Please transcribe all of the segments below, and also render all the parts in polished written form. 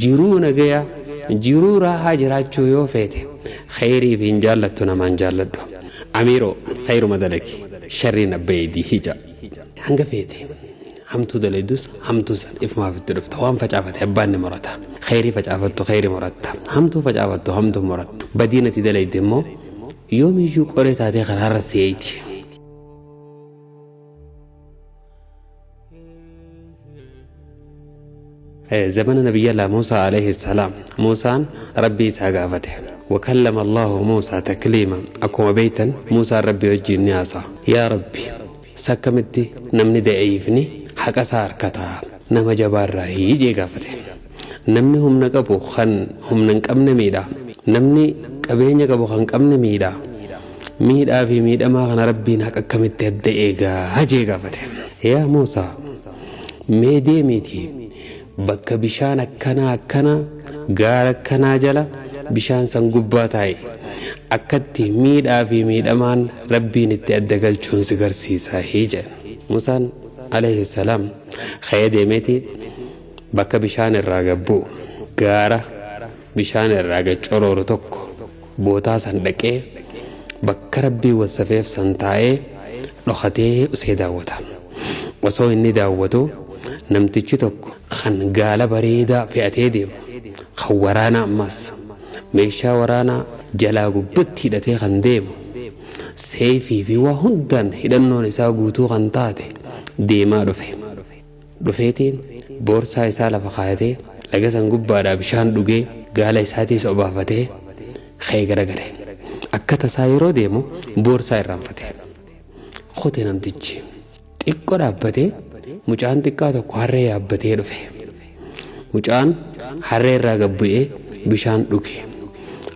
Jiruu nagayaa, jiruu raahaa jiraachuu yoo feete, kheyrii fi hin jaallattu namaan jaalladhu. Amiiroo, kheyruma dalagi, sharriin abba eeydii hija. Hanga feete hamtuu dalaydus hamtuu san ifumaaf itti dhufta. Waan facaafate abbaan ni murata. Kheyrii facaafattu kheyri muratta. Hamtuu facaafattu hamtuu muratta. Badiin ati dalayde immoo yoomiyyuu qoree taatee karaarra si eeyti. Zamana Nabiyyallah Muusaa alayhi salaam Muusaan Rabbii isaa gaafate. Wakallama Allahu Muusaa takliima. Akkuma beektan Muusaan Rabbii wajjin ni haasa'a. Yaa Rabbi, sakkamitti namni da'iifni haqa isaa harkata nama jabaarraa jee gaafate. Namni humna qabu kan humna hin qabne miidha. Namni qabeenya qabu kan qabne miidha. Miidhaa fi miidhamaa kana Rabbiin haqa akkamitti adda eegaa jee gaafate. Yaa Muusaa, mee deemiitii bakka bishaan akkanaa akkanaa gaara akkanaa jala bishaan san gubbaa taa'i. Akkatti miidhaa fi miidhamaan Rabbiin itti adda galchuun si garsiisa jedhe. Muusaan alayhi salaam ka'ee deemeeti bakka bishaan irraa gabbu'u gaara bishaan irraa gad corooru tokko bootaa san dhaqee bakka Rabbiin wassafeef san taa'ee dhokatee usee daawwata. Osoo inni daawwatu namtichi tokko kan gaala bareedaa fe'atee deemu kan waraanaa ammas meeshaa waraanaa jalaa gubbatti hidhatee kan deemu seefii fi waa hundaan hidhannoon isaa guutuu kan taate deemaa dhufe. Dhufeetiin boorsaa isaa lafa kaayatee laga san gubbaadhaa bishaan dhugee gaala isaatiis obaafatee ka'ee garagale. Akka tasaa yeroo deemu boorsaa irraanfate. Kote namtichi. Xiqqoo dhaabbatee mucaan xiqqaa tokko harree yaabbatee dhufe. Mucaan harree irraa gad bu'ee bishaan dhuge.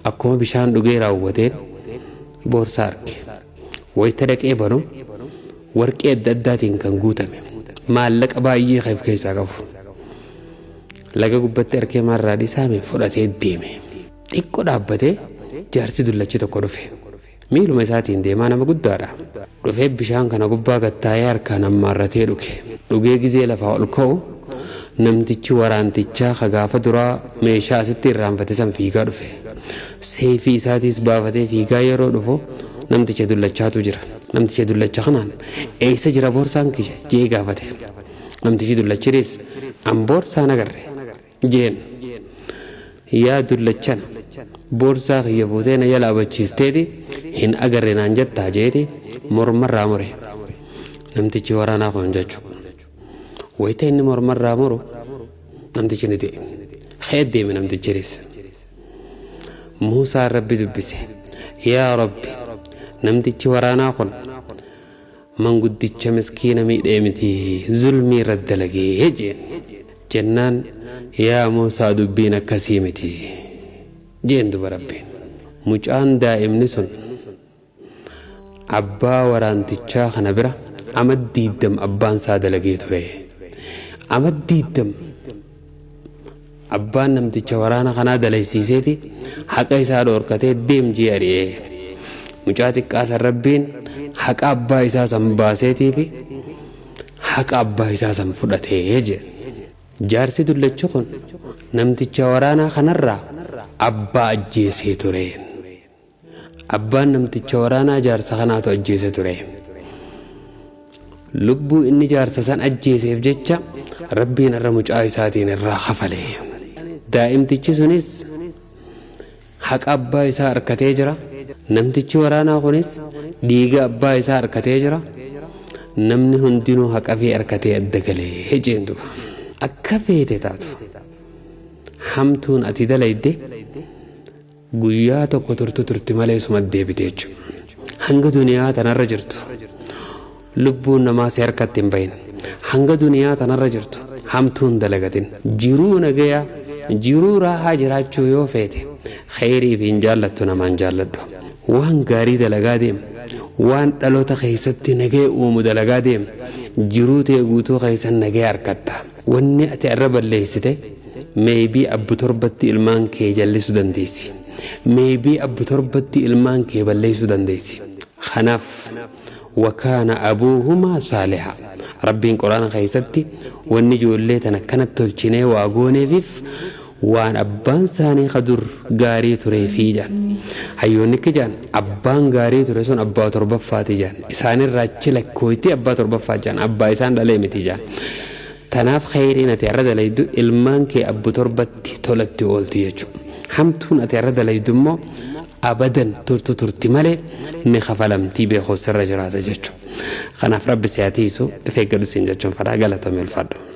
Akkuma bishaan dhugee raawwateen boorsaa arge. Wayita dhaqee banu warqee adda addaatiin kan guutame maallaqa baay'ee kan of keessaa qabu. Laga gubbatti arkee maarraa dhisaame fudhatee deeme. Xiqqoo dhaabbatee jaarsi dullachi tokko dhufe. Miiluma isaatiin deemaa nama guddaadha. Dhufee bishaan kana gubbaa gattaa'ee harkaan hammaarratee dhuge. Dhugee gizee lafaa ol ka'u namtichi waraantichaa ka gaafa duraa meeshaa asitti irraanfate san fiigaa dhufe. Seefii isaatiis baafatee fiigaa yeroo dhufu namticha dullachaatu jira. Namticha dullacha kanaan eessa jira boorsaan kiyya jee gaafate. Namtichi dullachiris an boorsaa nagarre jeen. Yaa dullachana, boorsaa kiyya fuutee na jalaa bachiisteeti hin agarre naan jettaa jeeti mormarraa mure. Namtichi waraanaa kun jechuudha. Wayita inni mormarraa muru namtichi ni du'e. Ka'ee deeme namtichiris. Muusaan Rabbi dubbise. Yaa Rabbi, namtichi waraanaa kun manguddicha miskiina miidhee miti zulmii irra dalagee jeen. Jennaan yaa Muusaa dubbiin akkasii miti jeen duba Rabbiin. Mucaan daa'imni sun abbaa waraantichaa kana bira amad 20 abbaan isaa dalagee ture. Amad 20 abbaan namticha waraana kanaa dalaysiiseeti haqa isaa dhoorkatee deem jee ari'ee. Mucaa xiqqaa san Rabbiin haqa abbaa isaa san baaseetii fi haqa abbaa isaa san fudhatee jee. Jaarsi dullachi kun namticha waraanaa kanarraa abbaa ajjeesee ture. Abbaan namticha waraanaa jaarsa kanaatu ajjeese ture. Lubbuu inni jaarsa san ajjeeseef jecha Rabbiin irra mucaa isaatiin irraa kafale. Daa'imtichi sunis haqa abbaa isaa harkatee jira. Namtichi waraanaa kunis dhiiga abbaa isaa harkatee jira. Namni hundinuu haqa fi harkatee adda galee jeentu. Akka feete taatu hamtuun ati dalayde guyyaa tokko turtu turti malee suma deebite jechuudha. Hanga duniyaa tanarra jirtu lubbuun namaa si harkatti hin bahin. Hanga duniyaa tanarra jirtu hamtuun dalagatin. Jiruu nagayaa, jiruu raahaa jiraachuu yoo feete kheyrii fi hin jaallattu namaan jaalladhu. Waan gaarii dalagaa deem. Waan dhaloota keessatti nagaya uumu dalagaa deem. Jiruu tee guutuu keessa nagaya harkatta. Wanni ati arra balleessite maybe abbu torbatti ilmaan kee jallisuu dandeessi. Maybe abbu torbatti ilmaan kee balleessuu dandeessi. Kanaaf wakaana abuuhumaa saaliha. Rabbiin quraana keessatti wanni ijoollee tana akkanatti tolchinee waa gooneefiif Waan abbaan isaanii ka dur gaarii tureefii jedhan. Hayyoonni akki jedhan, abbaan gaarii ture sun abbaa torbaffaati jedhan. Isaanirraa achi lakkooyti abbaa torbaffaa jedhan, abbaa isaan dhalee miti jedhan. Tanaaf kheyriin ati har'a dalaydu ilmaan kee abbu torbatti tolatti oolti jechuudha. Hamtuun ati har'a dalaydu immoo abadan turtu turti malee ni kafalamtii beekuu sirra jiraata jechuudha. Kanaaf Rabbi si haa tiisu, if eeggadhu siin jechuun fadhaa. Galatoomi, ulfaadhu.